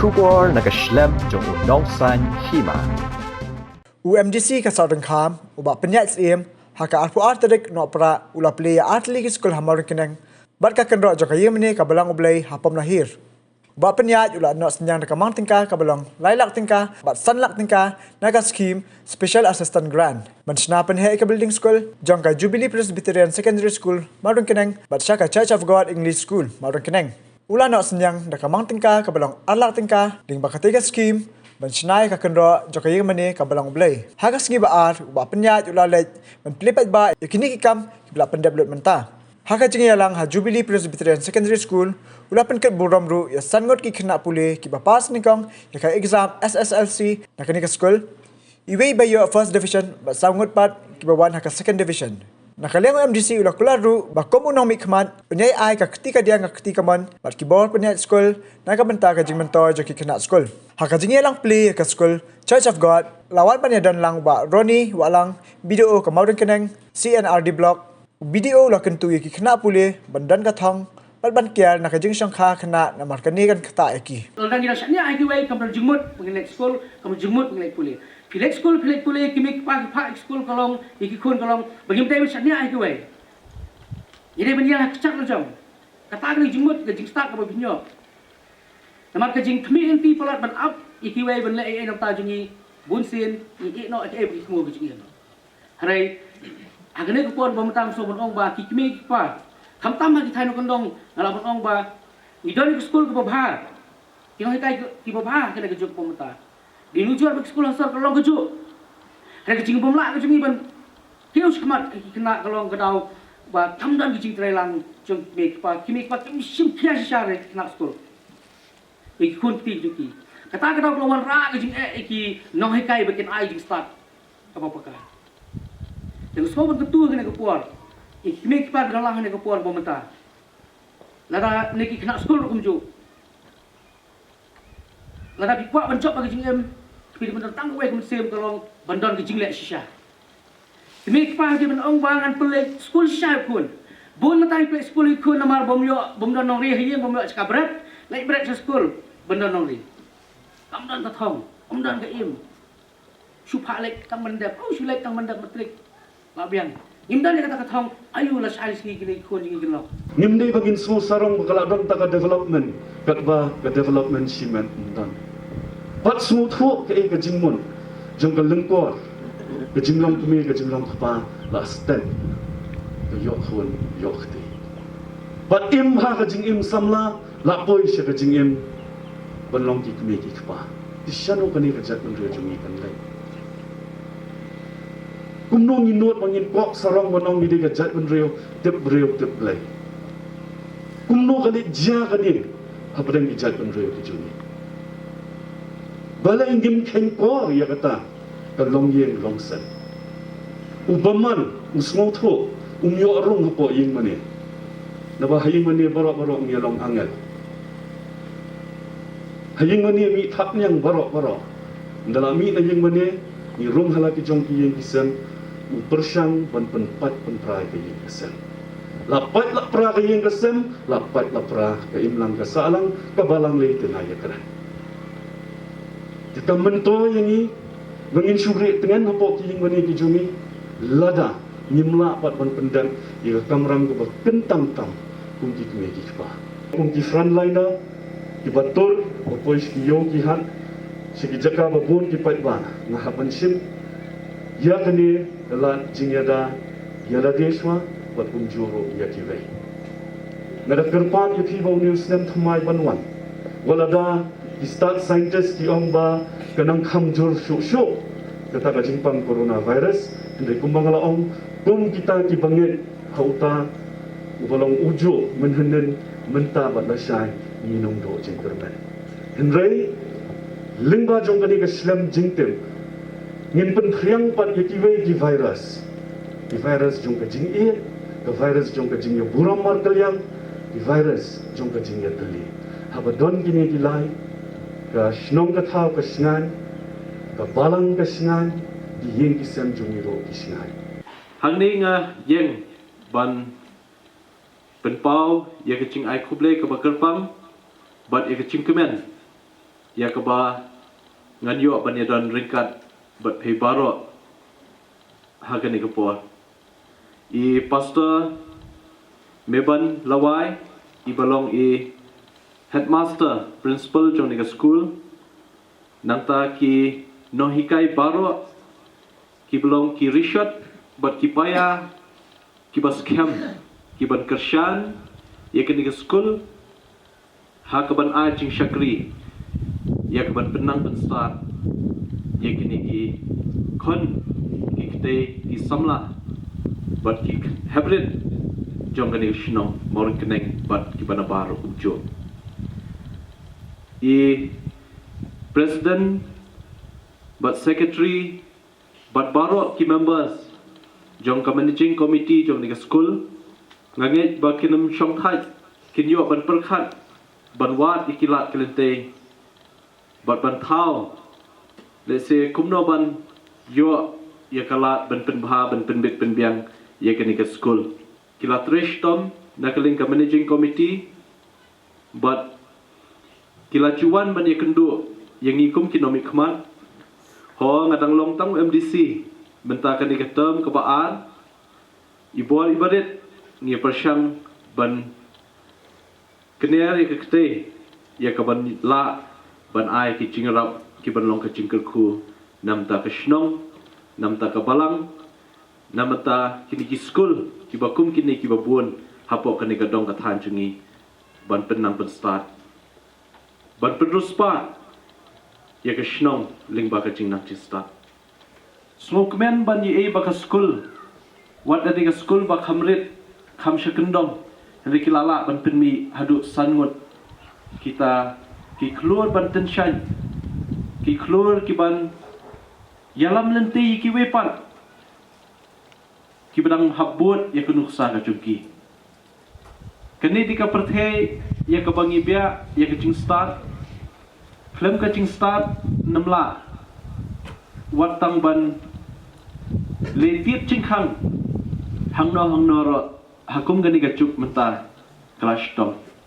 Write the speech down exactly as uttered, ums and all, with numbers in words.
Khubor na ka shlem jong u nongsan hima. U MDC ka Sawdong Kham, u Bah Pynïaid Syiem, ha ka arphew ar tarik Nohprah, u la plie ïa artylli ki skul ha Mawryngkneng, bad ka kynroh jong ka ïing mane kaba long U Blei ha Pamnahir. U Bah Pynïaid u la noh synñiang da ka mang tyngka kaba long lai lak tyngka bad san lak tyngka na ka skhim Special Assistance Grant ban shna pynheh ïa ka building skul jong ka Jubilee Presbyterian Secondary School Mawryngkneng bad sha ka Church of God English School Mawryngkneng. U la noh synñiang da ka mang tyngka kaba long ar lak tyngka lyngba katei ka skhim ban shna ïa ka kynroh jong ka ïing mane kaba long U Blei. Ha ka sngi ba ar, u Bah Pynïaid u la leit ban plie paidbah ïa kine ki kam kiba la pyndep lut mynta. Ha ka jingïalang ha Jubilee Presbyterian Secondary School, u la pynkit burom ruh ïa san ngut ki khynnah pule kiba pass nyngkong ïa ka exam SSLC na kane ka skul. Iwei ba ïoh first division bad saw ngut pat kiba wan ha ka second division. Na ka liang u MDC u la kular ruh ba kum u nongmihkhmat un ïai ai ka kti kadiang ka kti kamon bad ki bor pynïaid skul na ka bynta ka jingmyntoi jong ki khynnah skul. Ha ka jingïalang plie ïa ka skul Church of God, la wan ban ïadon lang u Bah Ronnie Wahlang, BDO ka Mawryngkneng C&RD Block. U BDO u la kyntu ïa ki khynnah pule ban don ka thong bad ban kiar na ka jingshongkha khynnah namar kane kan ktah ïa ki. Lada ngi dang shaniah ïa kiwei, kam don jingmut ba ngin leit skul, kam don jingmut ba ngin leit pule. Phi leit skul, phi leit pule, ki mei ki pa ki phah ïa ki skul ka long, ïa ki khun ka long ba ngim dei ban shaniah ïa kiwei. Ngi dei ban ïeng ha ka kjat lajong. Kata ka dei jingmut, ka jingstad kaba phin ïoh. Namar ka jingkhmih lynti palat ban ap ïa kiwei ban leh ei ei na ka bynta jong ngi, bunsien ngi ïeh noh ïa kiei ba ki khmih ka jingim. Hynrei ha kane ka por ba mynta nga sngew ban ong ba ki kmie ki kpa, khamtam ha ki thaiñ nongkyndong, nga lah ban ong ba ngi don ïa ka skul kaba bha, ki nonghikai kiba bha ha kane ka juk ba mynta. Dei nujor ba ka skul ha sor ka long kajuh. Hynrei ka jingbymlah ka jong ngi ban kiew shakhmat ïa ki khynnah ka long ka daw ba kam don ka jingtrei lang jong ki kmie ki kpa, ki kmie ki kpa kim shim khia shisha ïa ki khynnah skul, ïa ki khun kti jong ki. Kata ka daw ka la wanrah ka jingeh ïa ki nonghikai ba kin ai jingstad kaba paka. Te nga sngew ban kyntu ha kane ka por ïa ki kmie ki kpa kiba dang lang ha kane ka por ba mynta. Lada ne ki khynnah skul ruh kumjuh. Lada phi kwah ban jop ha ka jingim, phi dei ban don tang kawei ka mynsiem, ka long ban don ka jingleh shisha. Ki mei ki pa, ki ban ong ba ngan pynleit skul shisha ïa u khun. Bun mynta ngi pynleit skul ïa u khun namar bym ïoh, bym don nongri ha ïing, bym ïoh jaka bret, leit bret sha skul ban don nongri. Kam don ka thong, kam don ka im. Shu phah leit tang ban dep, oh, shu leit tang ban dep matrik. Bah biang. Ngim don ïa kata ka thong, aïu la shai sngi kine ki khun jong ngi kin long. Ngim dei ba ngin sngewsarong ba ka la don ta ka development katba ka development shimet ym don. Bad sngewthuh kaei ka jingmut jong ka lyngkor, ka jinglong kmie, ka jinglong kpa, la stet ka ïoh khun ïoh kti. Bad im ha ka jingim samla, la poi sha ka jingim ban long ki kmie ki kpa. Te shano kane ka jaitbynriew jong ngi kan leit? Kumno ngin nud ba ngin kok sarong ban ong ngi dei ka jaitbynriew tip briew tip Blei? Kumno ka leit jia kane hapdeng ki jaitbynriew ki jong ngi? Balei ngim kheiñ kor ïa kata ka long ïing long sem? U bymman, u sngewthuh, um ïoh rung hapoh ïing mane. Naba ha ïing mane baroh baroh ngi long angel. Ha ïing mane mih thapniang baroh baroh. Ynda la mih na ïing mane, ngi rung ha la ki jong ki ïing ki sem, u pyrshang ban pynpait pynpra ïa ka ïing ka sem. La pait la pra ka ïing ka sem, la pait la pra ka imlang ka sahlang, ka balang lei te na ïakren. Te kam myntoi ïa ngi ba ngin shu rieh tngen hapoh ki ïing mane ki jong ngi lada ngim lah pat ban pyndep ïa ka kamram kaba kyntang tam kum ki kmie ki kpa, kum ki frontliner kiba tur ba poi sha ki ïew ki hat, sha ki jaka ba bun ki paidbah. Nga hap ban shim ïa kane ka lad jingïada ïa lade shuwa bad kumjuh ruh ïa kiwei. Nga da kyrpad ïa phi ba une u snem thymmai ban wan, wat lada ki stad scientist ki ong ba ka nang kham jur shuh shuh kata ka jingpang coronavirus, hynrei kumba nga la ong, kum kita kiba ngeit ha uta uba long ujuh mynhynnin, mynta bad lashai ngin ym duh jingkyrmen. Hynrei lyngba jong kane ka shlem jingtip, ngin pynphriang pat ïa kiwei ki virus. Ki virus jong ka jingïeit, ka virus jong ka jingïaburom markylliang, ki virus jong ka jingïatylli. Haba don kine ki lai, ka shnong ka thaw ka shngaiñ, ka balang ka shngaiñ, ki ïing ki sem jong ngi ruh ki shngaiñ. Hangne nga ïeng ban pynpaw ïa ka jingai khublei kaba kyrpang bad ïa ka jingkmen ïa kaba ngan ïoh ban ïadon ryngkat bad phi baroh ha kane ka por. I Pastor Meban Lawai, iba long i headmaster, principal jong kane ka skul, nangta ki nonghikai baroh, kiba long ki rishot bad ki paia, kiba skhem, kiban kyrshan ïa kane ka skul ha kaban ai jingshakri ïa kaban pynnang pynstad ïa kine ki khun, ki kti, ki samla bad ki heprit jong kane ka shnong Mawryngkneng bad kiba nabar kumjuh. I president bad secretary bad baroh ki members jong ka managing committee jong kane ka skul, nga ngeit ba kin ym shongthait, kin ïoh ban pyrkhat ban wad ïa ki lad ki lynti bad ban thaw lehse kumno ban ïoh ïa ka lad ban pynbha, ban pynbit pynbiang ïa kane ka skul. Ki la trei shitom na ka liang ka managing committee bad ki la ju wan ban ïakynduh ïa ngi kum ki nongmihkhmat. Ho, nga dang long tang u M D C mynta kane ka term kaba ar. I bor i barit ngi pyrshang ban kner ïa ka kti ïa kaban lah ban ai ki jingïarap kiban long ka jingkyrkhu na bynta ka shnong, na bynta ka balang, na bynta kine ki skul kiba kum kine kiba bun hapoh kane ka dong ka thaiñ jong ngi, ban pynnang pynstad, ban pynriewspah ïa ka shnong lyngba ka jingnang jingstad. Sngewkmen ban ïohi ba ka skul, wat la dei ka skul ba kham rit, kham sha kyndong, hynrei ki la lah ban pynmih haduh san ngut kita ki khlur ban tyngshaiñ, ki khlur kiban ïalam lynti ïa kiwei pat kiba dang hap bud ïa ka nuksa ka jong ki. Kane dei ka pyrthei ïa kaba ngi beh ïa ka jingstad. Khlem ka jingstad ym lah wat tang ban leit tied jingkhang hangno hangno ruh ha kum kane ka juk mynta ka la shitom.